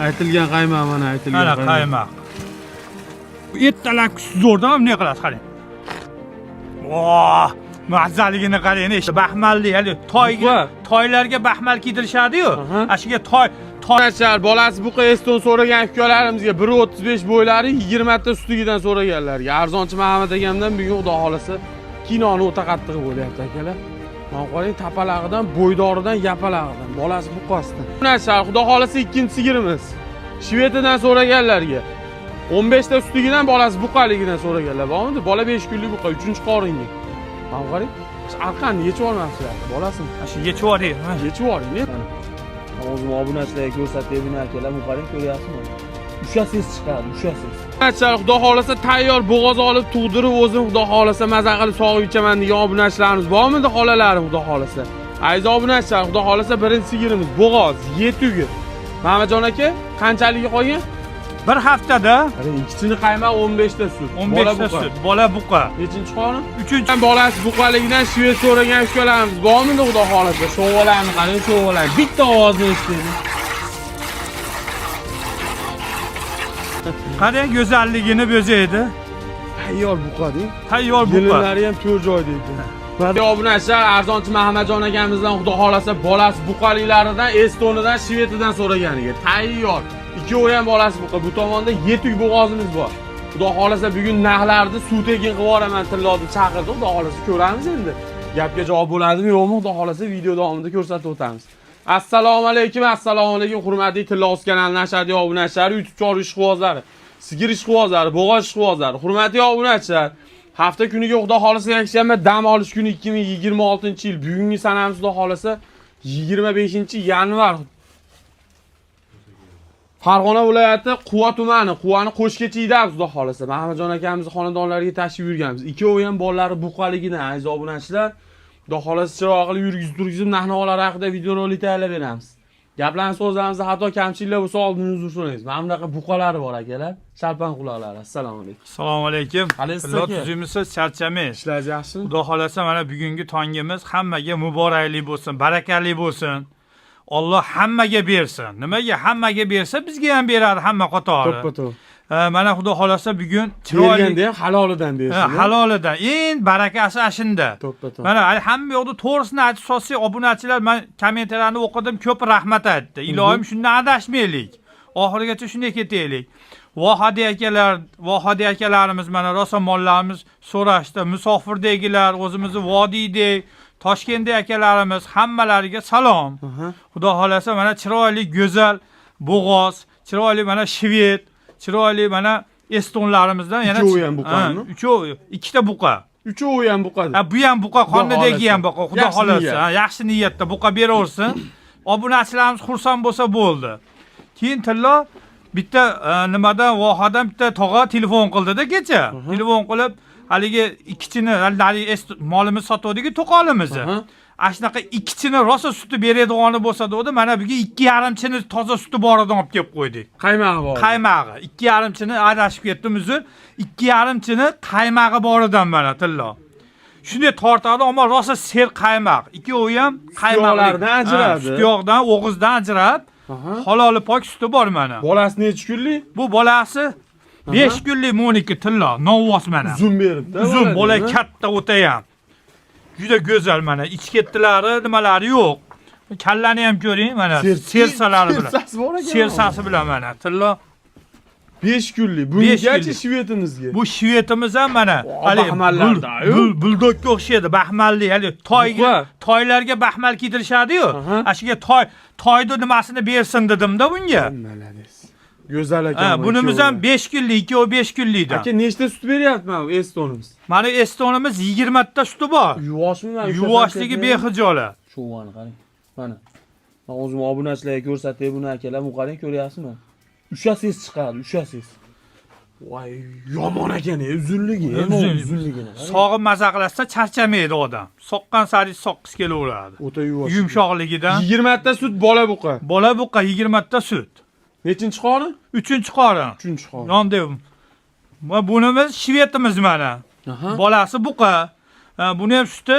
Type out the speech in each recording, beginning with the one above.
Aytilgan qaymoq mana aytilgan. Mana qaymoq. Ertalabki zo'rdan ham ne qilasiz qarang. Voh, mazzaligini qarang, baxmalli, hali toyga, toylarga baxmal kiydirishadi-yu. Ana shunga toy Obunachilar, bolasi buqa Eston so'ragan ukalarimizga 1.35 bo'ylari 20 ta sutigidan so'raganlarga. Arzonchi Mahamad akamdan bugun xudo xolasa kinoni o'ta qattig'i bo'lyapti akalar. Mana qarang, tapalag'idan, bo'ydoridan, yapalag'idan, bolasi buqasidan. Obunachilar, xudo xolasa ikkinchi sigirimiz. Shvediyadan so'raganlarga 15 ta sutigidan bolasi buqaligidan so'raganlar. Bormidi? Bola 5 kunlik buqa, 3-qoringa. Mana qarang, arqanni yechib olmabsizlar, bolasini. Shu yechib yuboring. Yechib yuboring. O'zim obunachilarga ko'rsatay buni akalar, bu qarang ko'ryapsizmi? Ushasiz chiqadi, ushasiz. Obunachilar, xudo xolasa tayyor bo'g'oz olib tug'dirib o'zim xudo xolasa maza qilib sog'ib ichaman degan obunachilarimiz bormidi xolalarim xudo xolasa? Aziz obunachilar, xudo xolasa birinchi sigirimiz bo'g'oz yetugi. Mamajon aka, qanchaligi qolgan? Bir haftada Qarang, ikkichini qaymoq 15 ta sut. 15 ta sut, bola buqa. Nechinchi qorin? 3-chi. Bolasi buqaligidan shved so'ragan ukalarimiz bormidi xudo xolasa? Sho'g'alarni qarang, sho'g'alarni. Bitta ovozni eshitaylik. Qarang go'zalligini bezaydi. Tayyor buqa deng. Tayyor buqa. Yelinlari ham to'rt joyda ekan. Obunachilar, arzonchi Mahammadjon akamizdan xudo xolasa bolasi buqaliklaridan, Estonidan, Shvediyadan so'raganiga tayyor. Ikkovi ham bolasi buqa. Bu tomonda yetuk bo'g'ozimiz bor. Xudo xolasa bugun narxlarni suv tekin qilib yuboraman, tillo deb chaqirdi. Xudo xolasa ko'ramiz endi. Gapga javob bo'ladimi, yo'qmi, xudo xolasa video davomida ko'rsatib o'tamiz. Assalomu alaykum, assalomu alaykum hurmatli Tillo Uz kanali nashriyoti obunachilari, YouTube chorva ishqibozlari, sigir ishqibozlari, bo'g'oz ishqibozlari, hurmatli obunachilar. Hafta kuniga xudo xolasa yakshanba dam olish kuni 2026-yil. Bugungi sanamiz xudo xolasa 25 yanvar. Farg'ona viloyati Quva tumani, Quvani Qo'shkechiyda xudo xolasa. Mahammadjon akamizni xonadonlariga tashrif buyurganmiz. Ikkovi ham bolalari buqaligidan aziz obunachilar. Xudo xolasa chiroq qilib yurgizib turgizib narx-navolar haqida videorolik tayyorlab beramiz. Gaplarni so'zlarimizda xato kamchiliklar bo'lsa oldin uzr so'raymiz. Mana bunaqa buqalari bor akalar. Sharpan quloqlari. Assalomu alaykum. Assalomu alaykum. Qalaysiz Tillo aka? tuzukmisiz, charchamaysiz. Ishlaringiz yaxshimi? Xudo xolasa mana bugungi tongimiz hammaga muborakli bo'lsin, barakali bo'lsin. Alloh hammaga bersin. Nimaga hammaga bersa, bizga ham beradi hamma qatori. To'ppa-to'g'ri. Mana xudo xolasa bugun chiroyli Berganda ham halolidan bersin. Halolidan. Eng barakasi ashunda. To'ppa-to'g'ri. Mana hamma yoqda to'g'risini aytib solsak, obunachilar men kommentariyani o'qidim, ko'p rahmat aytdi. Iloyim shundan adashmaylik. Oxirigacha shunday ketaylik. Vohadi akalar, Vohadi akalarimiz mana rosa mollarimiz so'rashdi. Musofirdagilar, o'zimizni vodiydek, Toshkentdagi akalarimiz hammalariga salom. Xudo xolasa mana chiroyli go'zal bo'g'oz, chiroyli mana shved, chiroyli mana estonlarimizdan yana Uchovi ham buqami? Ha, uchovi, ikkita buqa. Uchovi ham buqadi. Ha, bu ham buqa, qonnidagi ham buqa, xudo Yaxshi xolasa. niyat. Ha, yaxshi niyatda buqa beraversin. Obunachilarimiz xursand bo'lsa bo'ldi. Keyin Tillo bitta nimadan vohadan bitta tog'a telefon qildida kecha. Telefon qilib haligi ikkichini haligi molimiz sotuvdik to'qolimizni. Ana shunaqa ikkichini rosa suti beradigani bo'lsa dedi, mana bugun 2,5 chini toza suti boridan olib kelib qo'ydik. Qaymog'i bor. Qaymog'i 2,5 chini adashib ketdim uzr. 2,5 chini qaymog'i boridan mana Tillo. Shunday tortadi, ammo rosa ser qaymoq. Ikkovi ham qaymoqli. Yog'laridan ajradi. Sut yog'dan, o'g'izdan ajrab, haloli pok suti bor mana. Bolasi necha kunlik? Bu bolasi 5 kunlik moniki Tillo, novvos mana. Uzum beribdi. Uzun bola deymi? katta o'tayam. Juda go'zal mana. Ich kettilari, nimalari yo'q. Kallani ham ko'ring mana, sersalari bilan. Sersasi bor ekan. Sersasi bilan mana Tillo. 5 kunlik. 5 Bungacha kunlik. shvetimizga. Bu shvetimiz ham mana haligi baxmallarda-yu. buldogga o'xshaydi, baxmalli, haligi toyga, Buqa. toylarga baxmal kiydirishadi-yu. Ana shunga toy, toyni nimasini bersin dedim-da bunga. Malades. Go'zal ekan. Ha, bu bunimiz ham ikkovi. 5 kunlik, ikkovi 5 kunlikdan. Aka nechta sut beryapti mana bu Estonimiz? Mana Estonimiz 20 ta suti bor. Yuvvoshmi mana? Yuvoshligi behijolat. Sho'g'ani qarang. Mana. Men o'zim obunachilarga ko'rsatay buni akalar, bu qarang ko'ryapsizmi? Ushasiz chiqadi, ushasiz. Voy, yomon ekan, uzunligi, Uzun. Uzunligini. qarang. Sog'ib maza qilsa charchamaydi odam. Soqqan sari soqqisi kelaveradi. O'ta yuvosh. Yumshoqligidan. 20 ta sut bola buqa. Bola buqa 20 ta sut. Nechinchi qorin? 3-qorin. 3-qorin. Yonda va bunimiz shvetimiz mana. Bolasi buqa. Buni ham suti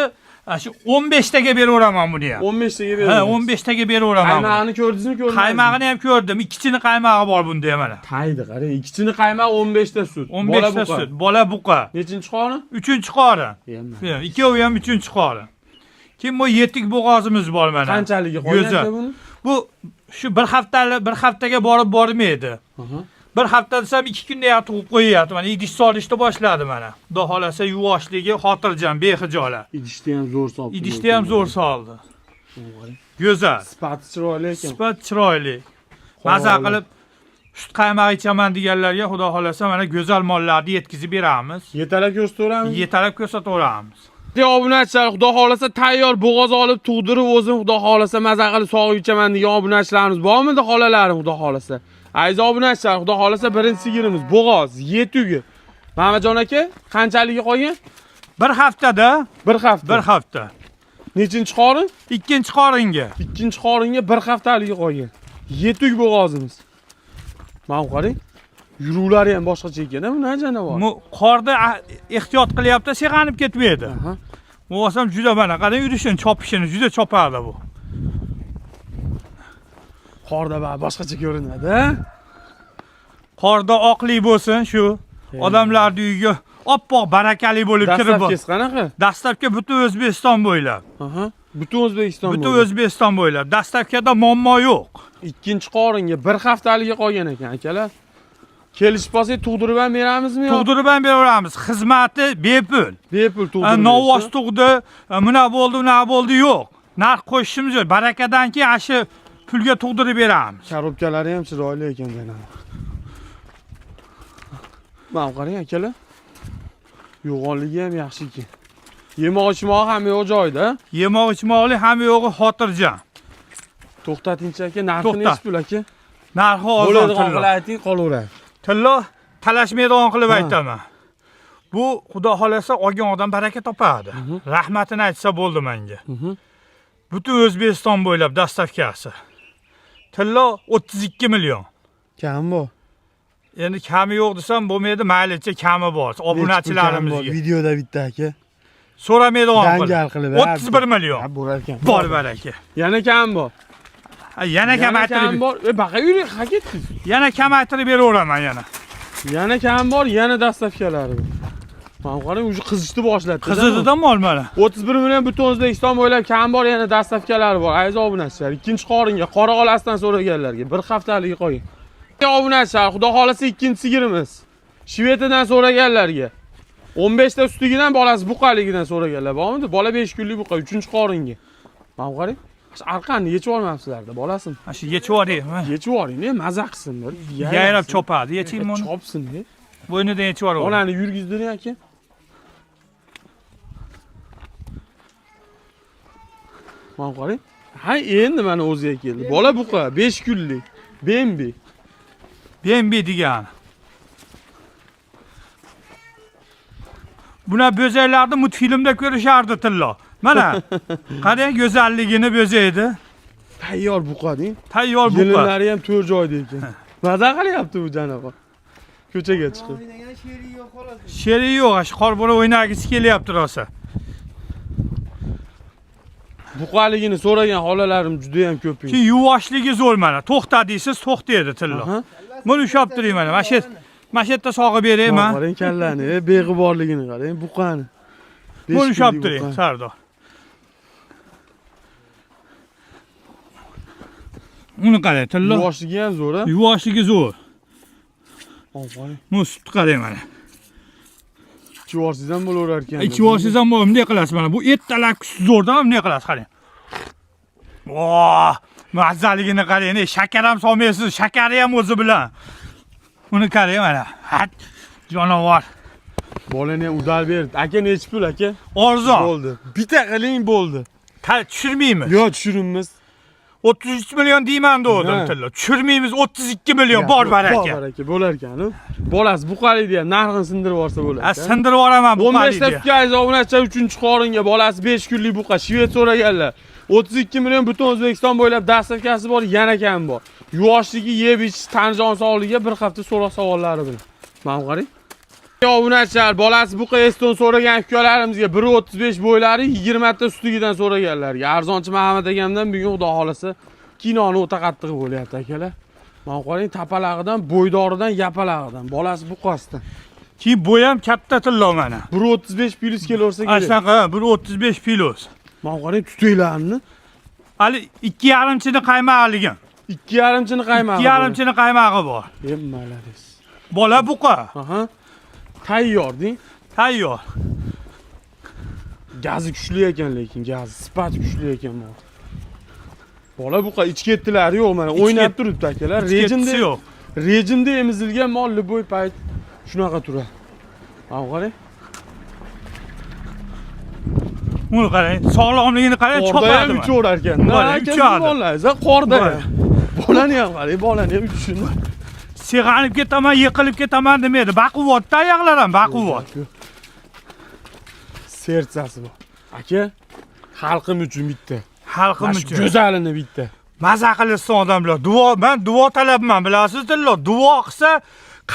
Shu 15 taga beraveraman buni ham. 15 taga Ha, beraveraman. 15 taga beraveraman. buni. Qaymog'ini ko'rdingizmi, ko'rmadingizmi? Qaymog'ini ham ko'rdim. Ikkichini qaymog'i bor bunda ham mana. Taydi, qarang, ikkichini qaymoq 15 ta sut. 15 ta sut, bola buqa. Nechinchi qorin? Uchinchi qorin. Yemma. Ikkovi ham uchinchi qorin. Keyin bu yetik bo'g'ozimiz bor mana. Qanchaligi qolgan Go'zal. aka buni? Bu shu bir haftali bir haftaga borib bormaydi. Bir hafta desam 2 kunda ham tug'ib qo'yyapti. Mana idish solishni boshladi mana. Xudo xolasa yuvoshligi xotirjam, bexijolat. Idishda ham zo'r solibdi. Idishda ham zo'r soldi. Go'zal. Sifati chiroyli ekan. Sifat chiroyli. Maza Qorali. qilib sut qaymoq ichaman deganlarga xudo xolasa mana go'zal mollarni yetkazib beramiz. Yetalab ko'rsataveramiz. Yetalab ko'rsataveramiz. Obunachilar, xudo xolasa tayyor bo'g'oz olib tug'dirib o'zim xudo xolasa maza qilib sog'ib ichaman degan obunachilarimiz bormidi xolalarim xudo xolasa? Aziz obunachilar, xudo xolasa birinchi sigirimiz bo'g'oz yetugi. Mamajon aka, qanchaligi qolgan? Bir haftada, Bir hafta. bir hafta. Nechinchi qorin? Ikkinchi qoringa. Ikkinchi qoringa bir haftaligi qolgan. Yetuk bo'g'ozimiz. Mana bu qarang. Yuruvlari ham boshqacha ekan, buni janavor. Bu qorda ehtiyot qilyapti, seg'anib ketmaydi. Aha. Bu bo'lsam juda mana qarang yurishini, chopishini juda chopardi bu. Qorda ba boshqacha ko'rinadi, a? Qorda oqlik bo'lsin shu. Odamlarning uyiga oppoq barakali bo'lib kirib bor. Dastlabkisi qanaqa? Dastlabki butun O'zbekiston bo'ylab. Aha. Butun O'zbekiston. Butun bo'ylab. O'zbekiston bo'ylab. Dastlabkida muammo yo'q. Ikkinchi qoringa bir haftaligi qolgan ekan akalar. Kelishib olsak tug'dirib ham beramizmi yo? Tug'dirib ham beraveramiz. Xizmati bepul. Bepul tug'dirib. Novvos tug'di, buna bo'ldi, unaqa bo'ldi yo'q. Narx qo'shishimiz yo'q. Barakadan keyin ana shu pulga tug'dirib beramiz. Korobkalari ham chiroyli ekan janob. Mana qarang akalar. Yo'g'onligi ham yaxshi ekan. Yemoq ichmoq ham yo'q joyida. Yemoq ichmoqli hamma yo'g'i xotirjam. To'xtatingchi aka, narxi To'xta. nechi pul aka? Narxi arzon Bo'ladigan tillo. qilib ayting, qolaveradi. Tillo talashmaydigan qilib Ha. aytaman. Bu xudo xolasa olgan odam baraka topadi. Rahmatini aytsa bo'ldi menga. Butun O'zbekiston bo'ylab dastavkasi. Tillo 32 million. Kam bu. Endi kami yo'q desam bo'lmaydi, maylicha kami bor. Obunachilarimizga. Videoda bitta aka. So'ramaydigan Dangal qilib. 31 million. Ha, bo'lar ekan. Bor baraka. Yana kam bor. Ha, yana kam kamaytirib, bor. E, baqa yuring, ha ketdingiz. yana kamaytirib beraveraman yana. Yana kam bor, yana dastavkalari bor. Mana qarang, уже qizishni boshladi. Qizidi mol mana. 31 million butun O'zbekiston bo'ylab kam bor, yana dastavkalari bor. Aziz obunachilar, ikkinchi qoringa qora olasidan so'raganlarga bir haftaligi qolgan. Obunachilar, xudo xolasa ikkinchi sigirimiz. Shvetidan so'raganlarga 15 ta sutigidan bolasi buqaligidan so'raganlar bormidi? Bola 5 kunlik buqa, 3-qoringa. Mana qarang, shu arqanni yechib olmabsizlarda, bolasini. Mana shu yechib yuboring. Yechib yuboring, ne maza qilsin bir. Yayrab chopadi. Yeching buni. Chopsin. Bo'ynidan yechib yuboring. Onani yurgizdiring aka. Mana qarang. Ha, endi mana o'ziga keldi. Bola buqa, 5 kunlik. Bembi. Bembi degani. Buna bo'zaylarni multfilmda ko'rishardi tillo. Mana qarang go'zalligini bo'zaydi. Tayyor buqa deng. Tayyor buqa. Yelinlari ham to'rt joyda ekan. Maza qilyapti bu jonivor. Ko'chaga chiqib. O'ynagan sherigi yo'q xolos. Sheri yo'q, shu qorbo'ra o'ynagisi kelyapti rosa. Buqaligini so'ragan xolalarim juda ham ko'p. Keyin yuvoshligi zo'r mana. To'xta deysiz, to'xtaydi tillo. Aha. Buni ushlab turing mana. Mana shu mana shu yerda sog'ib berayman. Qarang kallani, beg'uborligini qarang, buqani. Besh Buni ushlab kunlik turing, buqa. Sardor. Uni qarang, tillo. Yuvoshligi ham zo'r, a? Yuvoshligi zo'r. Qarang. Bu sutni qarang mana. Ichib yuborsangiz ham bo'laverar ekan. Ichib olsangiz ham bunday qilasiz mana. Bu ertalabki sut zo'rda bunday qilasiz, qarang. Voh, mazzaligini qarang, shakar ham solmaysiz, shakari ham o'zi bilan. Uni qarang mana. Hat, jonivor. Bolani ham udal berdi. Aka nechi pul aka? Arzon. Bo'ldi. Bitta qiling bo'ldi. Tushirmaymiz. Yo tushirimiz. 33 million deyman degandim Ha. tillo. Tushirmaymiz 32 million bor Bor baraka. baraka bo'lar ekan. Bolasi buqali ham narxini sindirib yuborsa bo'lar Ha, ekan. sindirib yuboraman bu 15 ta qaliyni. sutga aziz obunachilar 3-qoringa bolasi 5 kunlik buqa shved so'raganlar. 32 million butun O'zbekiston bo'ylab dastavkasi bor, yana kam bor. Yuvoshligi, yeb ichish, tan jon sog'ligiga bir hafta so'roq savollari bilan. Mana qarang. Obunachilar, bolasi buqa Eston so'ragan ukalarimizga 1.35 bo'ylari 20 ta sutigidan so'raganlarga. Arzonchi Mahamad akamdan bugun xudo xolasa kinoni o'ta qattiq bo'lyapti akalar. Mana qarang, tapalag'idan, bo'ydoridan, yapalag'idan, bolasi buqasidan. Keyin bo'yi ham katta tillo mana. 1.35 plus kelaversa Ana kerak. shunaqa 1.35 plus. Mana qarang, tutoqlarini Hali 2,5 chini qaymog'ligim. 2,5 chini qaymog'i. 2,5 chini qaymog'i bor. Malades. Bola buqa. Aha. Tayyor deng. Tayyor. Gazi kuchli ekan lekin, gazi sifati kuchli ekan bu. Bola buqa ichki ettilari yo'q mana o'ynab turibdi akalar. Rejimda yo'q. Rejimda emizilgan mol любой payt shunaqa turadi. Mana qarang. Uni qarang, sog'lomligini qarang, Qorda ham chopadi. uchaverar ekan. Bola uchadi. Uchadi. Qorda Bola. ham. Bolani ham qarang, bolani ham uchishini. Seg'anib ketaman, yiqilib ketaman demaydi. Baquvvatda oyoqlar ham baquvvat. Sertsasi bor. Aka, xalqim uchun bitta. Xalqim Mana shu uchun. go'zalini bitta. Maza qilishsin odamlar. Duo, men duo talabman, bilasiz tillo. Duo qilsa,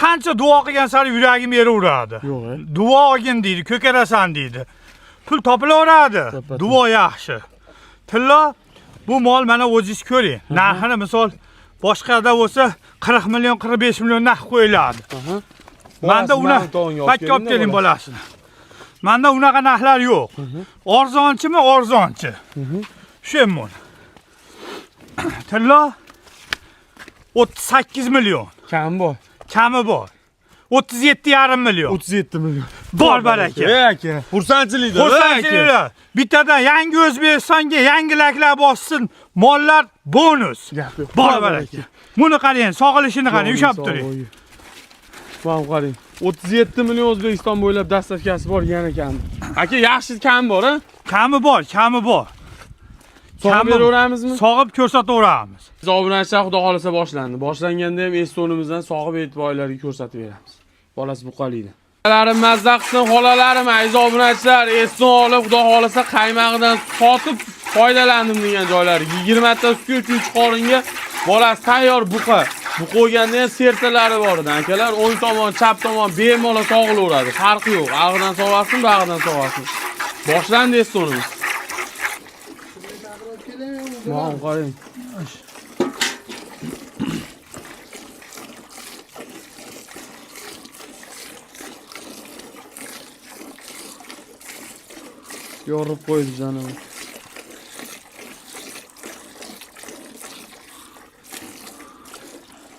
qancha duo qilgan sari yuragim yeraveradi. Yo'q, e? Duo olgin deydi, ko'karasan deydi. Pul topilaveradi. Topa-to'p. Duo yaxshi. Tillo bu mol mana o'zingiz ko'ring. Narxini misol boshqada bo'lsa 40 million, 45 million narx qo'yiladi. Aha. Manda Bolasini una mana tomonga olib bakka olib keling-da keling bolasini. bolasini. Manda unaqa narxlar yo'q. Arzonchimi, arzonchi. Shu mol. Tillo 38 million. Kam bor. Kami bor. 37,5 million. 37 million. Bor baraka. Ey aka, xursandchilikda. Xursandchiliklar. Bittadan yangi O'zbekistonga yangi laklar bossin, mollar bonus. Gap yo'q. Bor baraka. Buni qarang, sog'ilishini qarang, ushlab turing. Mana qarang. 37 million O'zbekiston bo'ylab dastavkasi bor, yana kam. Aka, yaxshi kam bor, a? Kami bor, kami bor. Sog'ib Kami- beraveramizmi? Sog'ib ko'rsataveramiz. Biz obunachilar xudo xolasa boshlandi. Boshlanganda ham Estonimizdan sog'ib e'tiborlarga ko'rsatib beramiz. Bolasi buqalikda. Xolalarim mazza qilsin, xolalarim, aziz obunachilar, Eston olib xudo xolasa qaymog'idan sotib foydalandim degan joylari 20 ta sutga 3 qoringa bolasi tayyor buqa. Bu qo'yganda ham sertalari bor edi. Akalar o'ng tomon, chap tomon bemalol sog'ilaveradi. Farqi yo'q. Ag'idan sog'asin, bag'idan sog'asin. Boshlandi Estonimiz. Mana qarang. Yorib qo'ydi janob.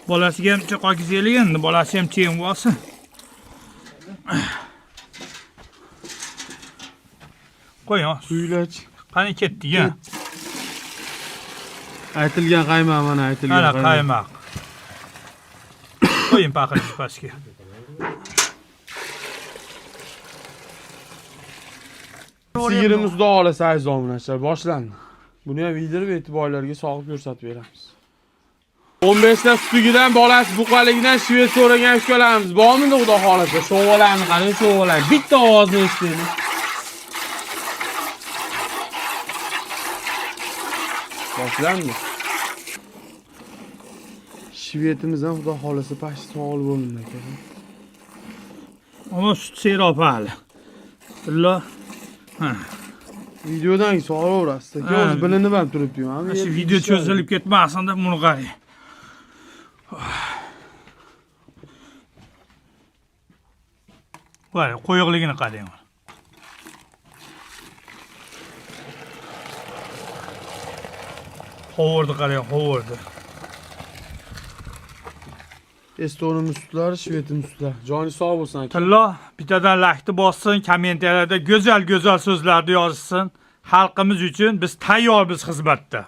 Bolasiga ham qo'kizaylik endi, bolasi ham teng bo'lsin. Qo'ying. Suylachi. Qani ketdik, ha? Aytilgan qaymoq mana aytilgan Mana qaymoq. Qo'ying paqirni pastga. Sigirimiz xudo xohlasa aziz obunachilar boshlandi. Buni ham yedirib e'tiborlarga sog'ib ko'rsatib beramiz. 15 ta sutigidan bolasi buqaligidan shved so'ragan ukalarimiz bormidi xudo xohlasa? Sho'g'alarni qarang, sho'g'alar. Bitta ovozni eshitaylik. Boshlandi. Shvedimiz ham xudo xohlasa pashti sog'il bo'lindi aka. Ama sut serob hali. Tillo. Ha. Videodan sog'averasiz aka, Ha. o'zi bilinib ham turibdi-yu. Mana shu video cho'zilib ketmasin deb buni qarang. Voy, qo'yiqligini qarang. Hovurni qarang, hovurni. Estonimiz sutlari, shvedimiz sutlari. Joni sog' bo'lsin aka. Tillo bittadan lakni bossin, kommentariyada go'zal go'zal so'zlarni yozsin. Xalqimiz uchun biz tayyormiz xizmatda.